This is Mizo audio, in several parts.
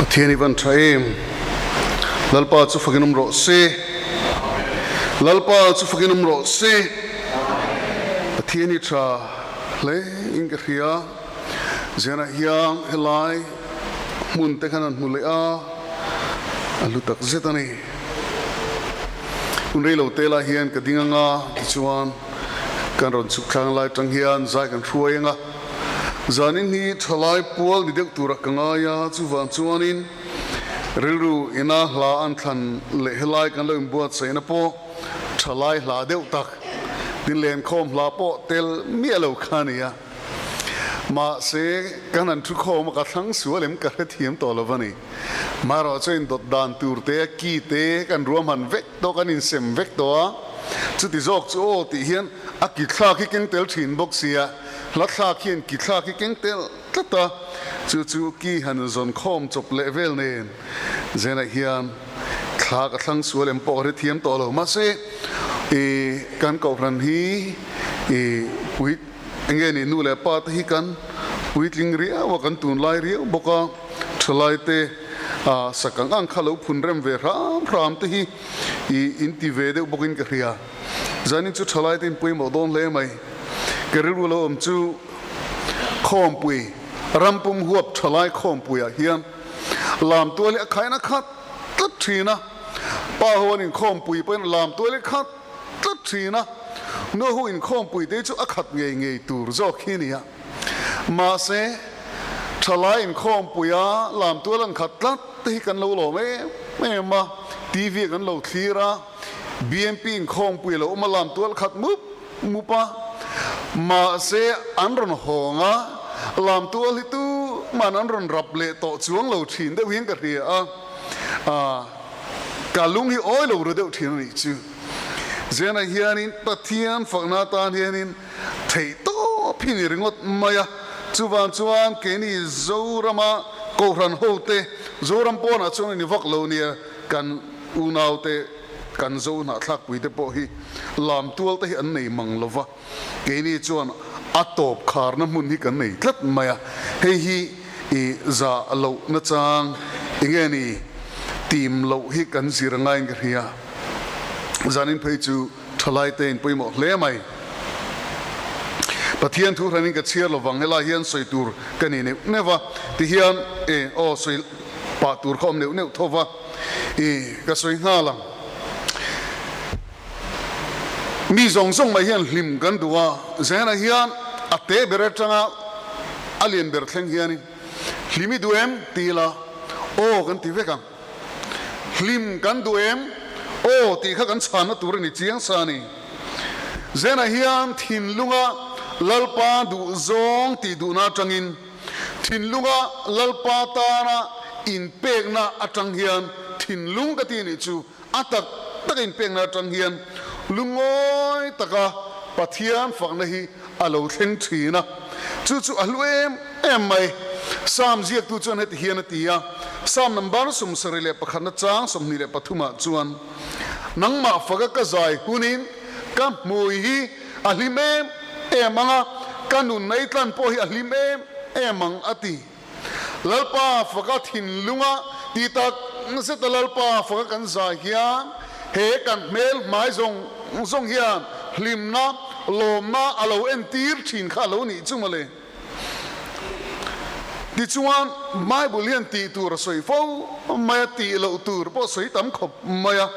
Pathian i van tha em. Lalpa chu fakin awm rawh se. Lalpa chu fakin awm rawh se. Pathian i tha hle in ka hria. Zianah hian helai hmun te khan an hmu leh a, a hlu tak zet a ni. Hun rei lo te lai hian ka ding anga tichuan kan rawn chhuk thlang lai tang hian zai kan hruai anga zanin hi thalai pual ni deuh turah ka ngai a, chuvang chuanin rilru ina hla an thlan leh helai kan lo inbuatsaihna pawh thalai hla deuh tak tin lenkhawm hla pawh tel miah lo kha a ni a. Mahse, kan han thu khawm a, ka thlang sual em ka hrethiam tawh lo va ni. Marawh chu indawt dan tur te, ki te kan ruahman vek tawh, kan insem vek tawh a, chuti zawk chu aw tih hian a ki thlak hi keng tel thin bawk sia, hla thlak hian ki thlak hi keng tel tlat a, chu chu ki han zawn khawm chawp leh vel nen zenah hian thla ka thlang sual em pawh ka hrethiam tawh lo. Mahse, i kan kohhran hi i pui. Enge ni nu leh pa te hi kan puitling riau a, kan tunlai riau bawk a, thalai te sak ang ang kha lo phun rem ve hram hram te hi i in ti ve deuh bawkin ka hria. Zanin chu thalai te in pawimawh dawn hle mai. Ka rilru lo awm chu khawmpui, rampum huap thalai khawmpuiah hian lam tual hi a khaina khat tlat thin a, pa ho an inkhawmpui pawhin lam tual hi khat tlat thin a, Nuahu inkhawmpui te chu a khat ngei ngei tur zawk hi a ni a. Mahse, thalai inkhawmpuia lamtual an khat tlat te hi kan lo lawm em em a, TV ah kan lo thlir a, BMP inkhawmpui a lo awm a, lamtual khat mup mup a. Mahse, an rawn hawng a, lamtual hi tu man an rawn rap leh tawh chuang lo thin deuh hian ka hria a. Ka lung hi awi lo ru deuh thin a nih chu. Zianah hianin Pathian fakna atan hianin theih tawp hi ni ringawt mai a. Chuvang chuan keini Zorama Kohhran hote, Zoram pawnah chuan a ni vak lo nia, kan unaute, kan Zo hnahthlakpuite pawh hi lam tual te hi an nei mang lo va. Keini chuan a tawp kharna hmun hi kan nei tlat mai a, hei hi i za loh nachang enge ni tim loh hi kan zir ngaiin ka hria. Zanin phei chu thalai te in pawimawh hle mai. Pathian thu hranin ka chhiar lovang helai hian sawi tur ka ni neuh neuh va, tihian e aw sawi pah tur kha awm neuh neuh tho va i ka sawi nghal ang. Mi zawng zawng mai hian hlim kan duh a, Zena hian a te ber atanga a lian ber thleng hianin hlim i duh em ti ila aw kan ti vek ang. Hlim kan duh em aw tih kha kan chhanna tur a ni chiang sa a ni. Zena hian thinlunga Lalpa duh zawng tih duhna atangin thinlunga Lalpa tana inpekna atang hian thinlung ka ti a nih chu A tak tak inpekna atang hian lungawi taka Pathian fakna hi a lo thleng thin a, chu chu a hlu em em mai. Psalm ziaktu chuan heti hian a ti a, Psalm number 71 na chang 23 ah chuan, Nangmah faka ka zai hunin ka hmui hi a hlim em em ang a, ka nun ei tlan pawh hi a hlim em em ang a ti. Lalpa faka thinlunga ti tak zeta Lalpa faka kan zai hian he kan hmel hmai zawng zawng hian hlimna, lawmna a lo entir thin kha a lo nih chu mawle. Tichuan Bible hian tih tur a sawi fo mai a, tih loh tur pawh a sawi tam khawp mai a.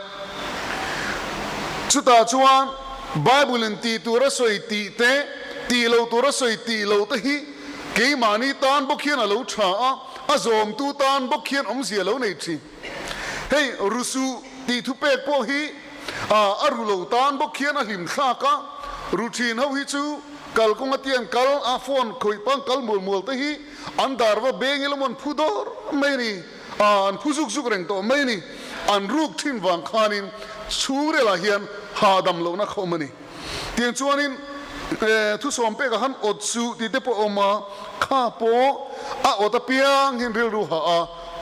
Chutah chuan Bible in tih tur a sawi tih te, tih loh tur a sawi tih loh te hi Keimahni tan bawk hian a lo tha a, a zawmtu tan bawk hian awmzia a lo nei thin. Hei rusuh tih thupek pawh hi a ru lo tan bawk hian a hlim thlak a, ru thin ho hi chu kalkawng atiang kal a phone khawih pang kal mual mual te hi an dar va beng ila maw an phu dawr mai a ni, an phu zuk zuk reng tawh mai a ni. An ruk thin vang khanin chhungrelah hian hahdam lohna kha awm a ni. Tiang chuanin thusawm pekah khan awt suh tih te pawh a awm a, kha pawh a awt apiang hian rilru hah a,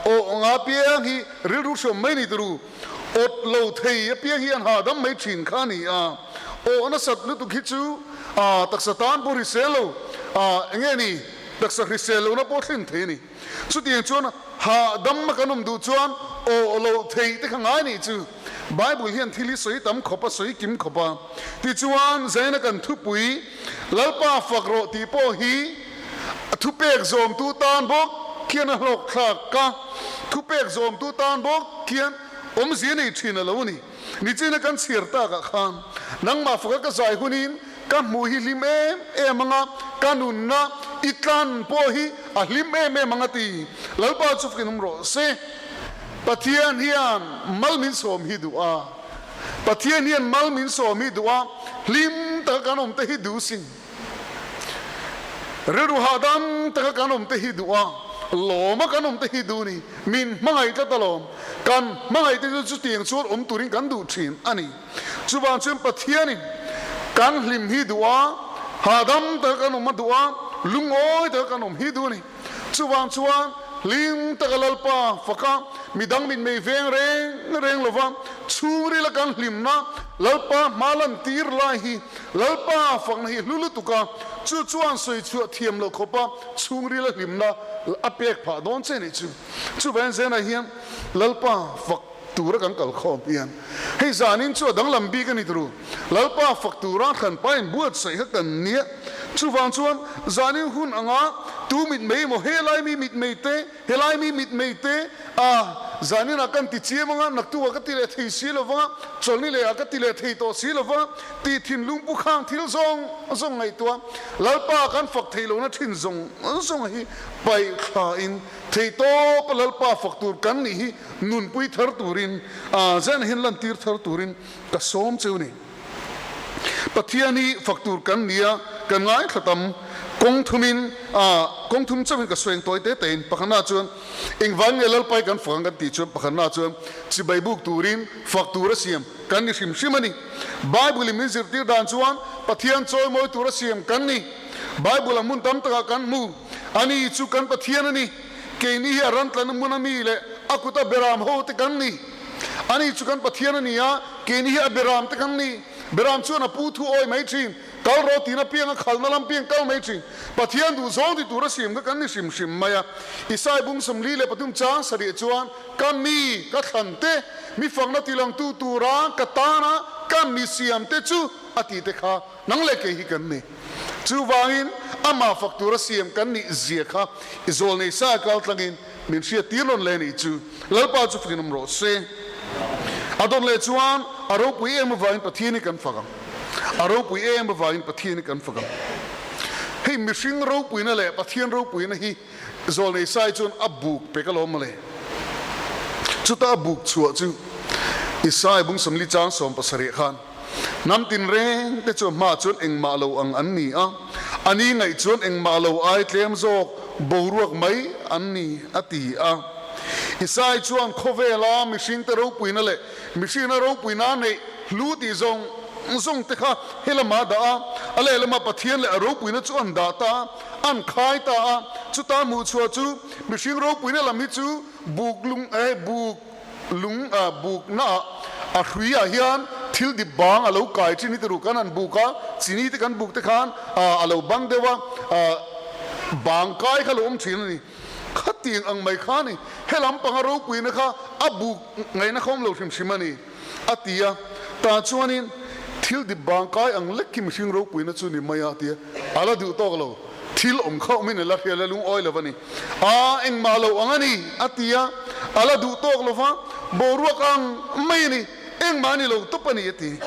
awh nga apiang hi rilru hriawm mai ni turu, awt lo thei apiang hi an hahdam mai thin kha a ni a, awh nasat lutuk hi chu taksa tan pawh hrisel lo, enge ni? Taksa hrisel lohna pawh thlen thei a ni. Chutiang chuan hahdam a kan awm duh chuan awh loh theih te kha ngai nih chu. Bible hian thil hi sawi tam khawp a, sawi kim khawp a. Tichuan, Zaina kan thupui, Lalpa fak rawh tih pawh hi thupek zawmtu tan bawk khian a hlawk thlak a, thupek zawmtu tan bawk khian awmzia nei thin a lo ni. Nichina kan chhiar takah khan nangmah faka ka zai hunin ka hmuh hi hlim em em ang a, ka nunna i tlan pawh hi a hlim em em ang a ti. Lalpa chu fakin awm rawh se. Pathian hian mal min sawm hi duh a, Pathian hian mal min sawm hi duh a, hlim taka kan awm te hi duh sin. Rilru hahdam taka kan awm te hi duh a, lawma kan awm te hi duh ni. Min hmangaih tlat alawm. Kan hmangaih te chu chutiang chuan awm turin kan duh thin a ni. Chuvang chuan Pathianin kan hlim hi duh a, hahdam taka kan awm a duh a, lungawi taka kan awm hi duh a ni. Chuvang chuan hlim taka Lalpa faka midang mit mei veng reng reng lova chhungrila kan hlimna Lalpa hma lantir lai hi Lalpa fakna hi hlu lutuk a, chu chuan sawi chhuah thiam loh khawpa chhungrila hlimna a pek phah dawn che nih chu. Chuvangin Zenah hian Lalpa fak tura kan kal khawm hian hei zanin chu a danglam bik a ni turu. Lalpa fak tura thlanpa in buatsaih kha kan nia. Chuvang chuan zanin hun anga tu mitmei emaw helai mi mitmei te, Helai mi mitmei te a zanin ah kan ti chiam anga, naktuk ah ka ti leh thei si lo vanga, chawlhni leh ah ka ti leh thei tawh si lo vanga tih thinlung pu khang thil zawng zawng ngaihtuah Lalpa kan fak thei lohna thin zawng zawng hi paih thla in thei tawp a Lalpa fak tur kan nih hi nunpui thar turin a zan hian lantir thar turin ka sawm cheu ni. Pathian hi fak tur kan ni a, kan ngaithla tam. Kawng thumin, kawng thum chauhin ka sawi ang tawi te tein. Pakhatna chuan, engvang nge Lalpai kan fak ang kan tih chuan pakhatna chuan chibai buk turin fak tur a siam kan ni hrim hrim a ni. Bible in min zirtir dan chuan Pathian chawimawi tur a siam kan ni. Bible ah hmun tam takah kan hmu, Ani chu kan Pathian a ni, keini hi a ram tlan hmun a mi leh a kuta beram ho te kan ni. Ani chu kan Pathian a ni a, keini hi a beram te kan ni. Beram chuan a pu thu awi mai thin, kal rawh tiin a piang a khalna lam piang kal mai thin. Pathian duh zawng ti tur a siam kha kan ni hrim hrim mai a. Isai bung 43 chang sarih chuan, Ka mi, ka thlan te, mi fakna tilangtu tura ka tana ka mi siam te chu a tih te kha nang leh kei hi kan ni. Chuvangin amah fak tura siam kan nih zia kha i zawl nei sa kal tlangin Min hriat tir rawn leh nih chu Lalpa chu fakin awm rawh se. A dawn leh chuan a ropui em avangin Pathian hi kan fak ang. A ropui em avangin Pathian hi kan fak ang. Hei mihring ropuina leh Pathian ropuina hi Zawlnei Sai chuan a buk pek alawm mawle. Chuta a buk chhuah chu Isai bung 40 chang 17 khan Hnam tinreng te chu hma chuan engmah lo ang an ni a, a ni ngaih chuan engmah lo ai tlem zawk boruak mai an ni, a ti a. Isai chuan khawvela mihringte ropuina leh mihrinna ropuina neih hlu tih zawng zawng te kha helama a dah a, a lehlamah Pathian leh a ropuina chu an dah ta a, an khai ta a. Chuta hmuhchhuah chu mihring ropuina lam hi chu buk lung eh buk Lung a buk naah a hrui ah hian thil dip bang a lo kai thin hi ti ru kan han buk a, chini te kan buk te khan a lo bang deuh a, bang kai kha lo awm thin a ni. Khatiang ang mai kha a ni. He lampanga ropuina kha a buk ngaihna kha awm lo hrim hrim a ni, a ti a. Tah chuanin thil dip bang kai ang lek hi mihring ropuina chu ni mai a, a ti a. A la duh tawk lo. Thil awm kha awmin a la hrial a, lungawi lo a ni. A engmah lo ang a ni, a ti a. A la duh tawk lo va, boruak ang mai a ni, engmah a ni lo tawp a ni, a ti.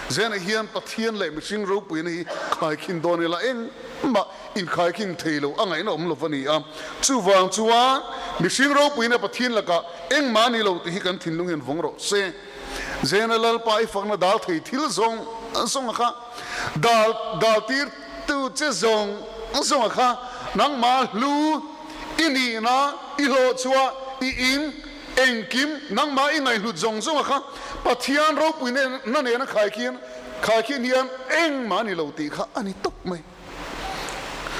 Zenah hian Pathian leh mihring ropuina hi khaikhin dawn ila engmah inkhaikhin thei lo a ngaihna awm lo va ni a. Chuvang chuan mihring ropuina Pathian lakah engmah a ni lo tih hi kan thinlung hian vawng rawh se. Zena Lalpa i fakna dal thei thil zawng zawng a kha dal dal tir tu che zawng zawng a kha nangmah hlu i nihna i hlawh chhuah i in engkim nangmah i ngaihhlut zawng zawng a kha Pathian ropui na nena khaikhin khaikhin hian engmah a ni lo tih kha a ni tawp mai.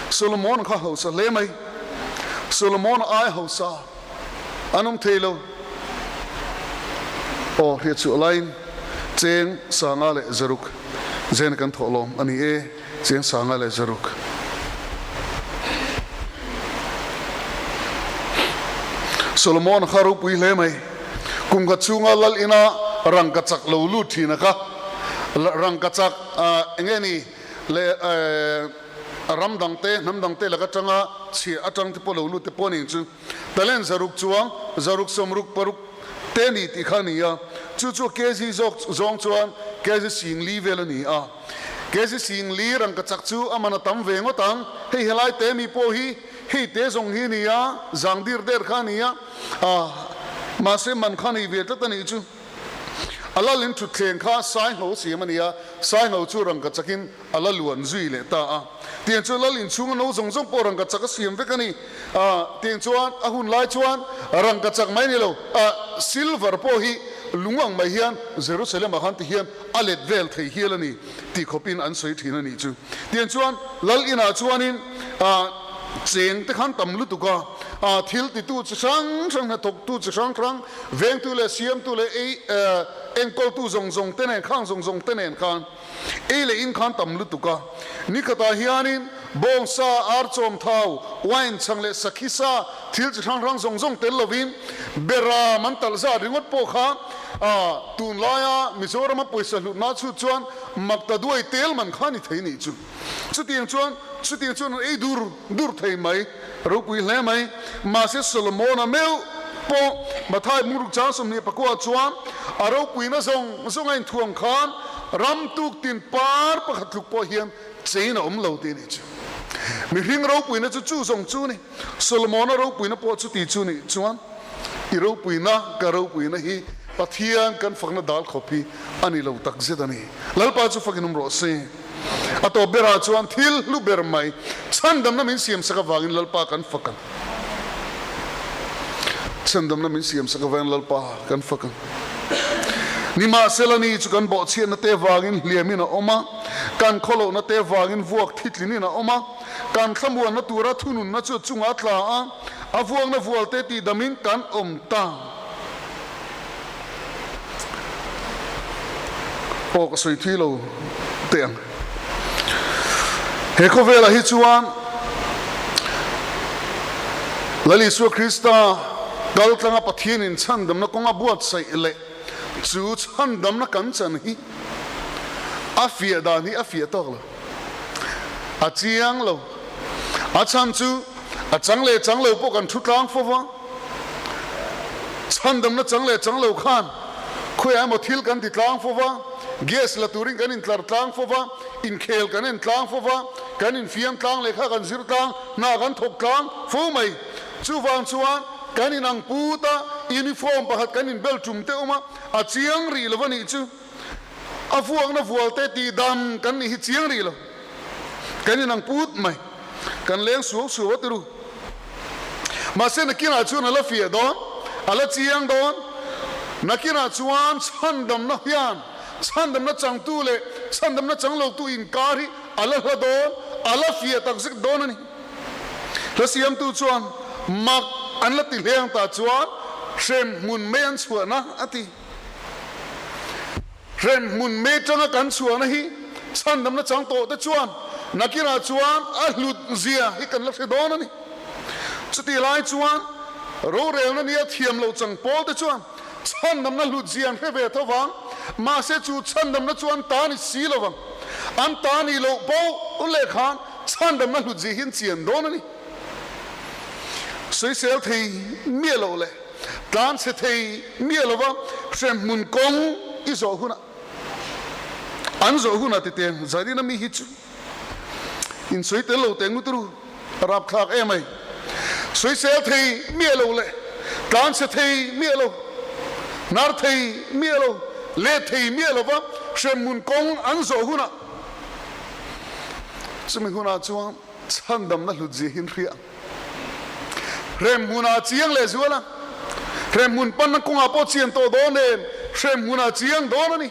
Solomon kha hausa hle mai. Solomon ai hausa an awm thei lo. Aw hriat chhuah laiin cheng sanga leh zaruk zen kan thawh lawm a ni e, cheng sanga leh zaruk. Solomon kha ropui hle mai. Kum khat chhunga lal ina rangkachak lo lut thin a kha. Rangkachak eng nge ni le ram dang te, hnam dang te laka tanga chhiah atang te pawh lo lut te pawh ning chu talent zaruk chuang zaruk 66 te ni tih kha a ni a. Chu chu kg zawk zawng chuan kg 40 vel a ni a. Kg 40 rangkachak chu a man a tam ve ngawt ang. Hei helai te mi pawh hi Hei te zawng hi a ni a, zang dir der kha a ni a, mahse man kha a nei ve tlat a nih chu. A lalin thutthleng kha Saingho siam a ni a, Saingho chu rangka chakin a la luan zui leh ta a. Tiang chuan lal inchhunga no zawng zawng pawh rangka chak a siam vek a ni. Tiang chuan a hun lai chuan rangka chak mai ni lo, silver pawh hi lung ang mai hian Jerusalem ah khan ti hian a let vel thei hial a ni. Tih khawpin an sawi thin a nih chu. Tiang chuan lal inah chuanin cheng te khan tam lutuk a, thil titu chi hrang hrang, hnathawktu chi hrang hrang, vengtu leh siamtu leh ei enkawltu zawng zawng te nen khang zawng zawng te nen khan ei leh in khan tam lutuk a. Nikhatah hianin bawngsa, archawm thau, wine chhang leh sakhi sa thil chi hrang hrang zawng zawng tel lovin beram an talh zat ringawt pawh kha A, tunlaia Mizorama pawisa hlutna chhut chuan makta duai tel man kha ni thei nih chu. Chutiang chuan, chutiang chuan an ei dur dur thei mai, ropui hle mai. Mahse Solomona meuh pawh Mathai Muruk chang 24 chuan a ropuina zawng zawng a inthuam khan ram tuk tin par pakhat tluk pawh hian chein a awm lo tih a nih chu. Mihring ropuina chu chu zawng chu a ni. Solomona ropuina pawh chuti chu nih chuan I ropuina ka ropuina hi Pathian kan fakna dal khawp hi a ni lo tak zet a ni. Lalpa chu fakin awm rawh se. A tawp berah chuan thil hlu ber mai chhandamna min siamsak avangin Lalpa kan fak ang. Chhandamna min siamsak avangin Lalpa kan fak ang. Nimahsela ni chu kan bawhchhiatna te vangin hliamin a awm a, kan khawlohna te vangin vuak thitlinin a awm a, kan thlamuanna tura thununna chu a chungah a tla a, A vuakna vualte tihdamin kan awm ta. Aw ka sawi thui lo teh ang. He khawvelah hi chuan Lal Isua Krista kal tlanga Pathianin chhandamna kawnga buatsaih leh chu chhandamna kan chan hi a fiah dan hi a fiah tawk lo. A chiang lo. A chhan chu a chang leh chang lo pawh kan thu tlang fo va. Chhandamna chang leh chang lo khan khawiah emaw thil kan ti tlang fo va, gas la turin kan intlar tlang fo va, inkhel kan en tlang fo va, kan infiam tlang lehkha kan zir tlang, hna kan thawk tlang fo mai. Chuvang chuan kan inang put a, uniform pakhat kan inbel tum te awm a, a chiang rih lo va nih chu. A vuakna vualte tih dam kan nih hi chiang rih lo. Kan inang put mai. Kan leng suau suau a tiru. Mahse nakinah chuan a la fiah dawn, a la chiang dawn. Nakinah chuan chhandamna hian chhandamna changtu leh chhandamna chang lotu inkar hi a la hla dawn, a la fiah takzet dawn a ni. Hla siamtu chuan mak an la ti hleng ta chuan hremhmun mai an chhuahna a ti. Hremhmun me tanga kan chhuahna hi chhandamna chang tawh te chuan nakinah chuan a hlut zia hi kan la hre dawn a ni. Chutih lai chuan rorelna nia thiam lo chang pawl te chuan chhandamna hlut zia an hre ve tho vang, mahse chu chhandamna chu an ta ni si lo vang. An ta nih loh poh leh khan chhandamna hlut zia hi an chian dawn a ni. Sawisel thei miah loh leh. Tlan chhe thei miah lova hremhmun kawng i zawh hunah an zawh hunah ti teng Zarina mi hi chu in sawi tel lo teng lutur rapthlak em ai. Sawisel thei miah lo leh tlan chhe thei miah lo, hnar thei miah lo, let thei miah lova hremhmun kawng an zawh hunah chumi hunah chuan chhandamna hlut zia hi an hria ang. Hremhmunah chiang leh zual a, hremhmun panna kawngah pawh chian tawh dawn em, hremhmunah chiang dawn a ni.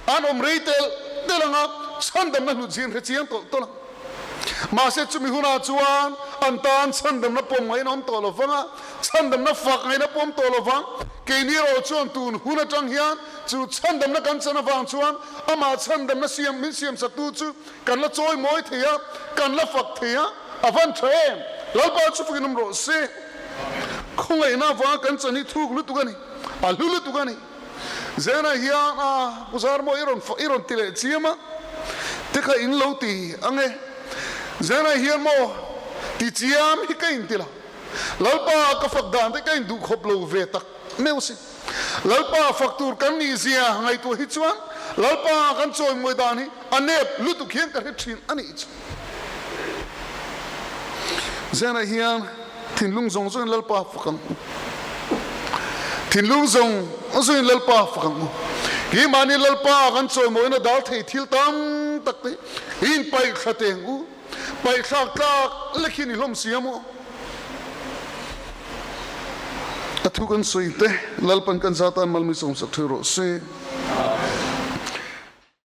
An awm rei tel tel anga chhandamna hlut zin hre chiang tawlh tawlh a. Mahse chumi hunah chuan an tan chhandamna pawm ngaihna awm tawh lo vang a, chhandamna fak ngaihna pawm tawh lo vang. Keini erawh chuan tun hun atang hian chu chhandamna kan chan avang chuan amah chhandamna siam min siamsaktu chu kan la chawi mawi thei a, kan la fak thei a. A van tha em? Lalpa chu fakin awm rawh se. Khawngaihna avanga kan chan hi thuk lutuk a ni, a hlu lutuk a ni. Zena hian a Pu Zarmaw i rawn i rawn ti leh chiam a, te kha in lo ti ang e. Zena hian maw ti chiam hi ka inti lo. Lalpa ka fak dan te ka induh khawp lo ve tak meuh si. Lalpa fak tur kan nih zia ngaihtuah hi chuan Lalpa kan chawimawi dan hi a nep lutuk hian ka hre thin a nih chu. Zena hian thinlung zawng zawngin Lalpa fak ang u. Thinlung zawng zawngin Lalpa fak ang u. Keimahni Lalpa kan chawimawina dal thei thil tam tak te hi inpaih thla teng u. Paih thlak tlak lek hi ni hlawm si a maw? A thu kan sawi te, Lalpan kan zatan malmi sawmsak ṭhin rawh se.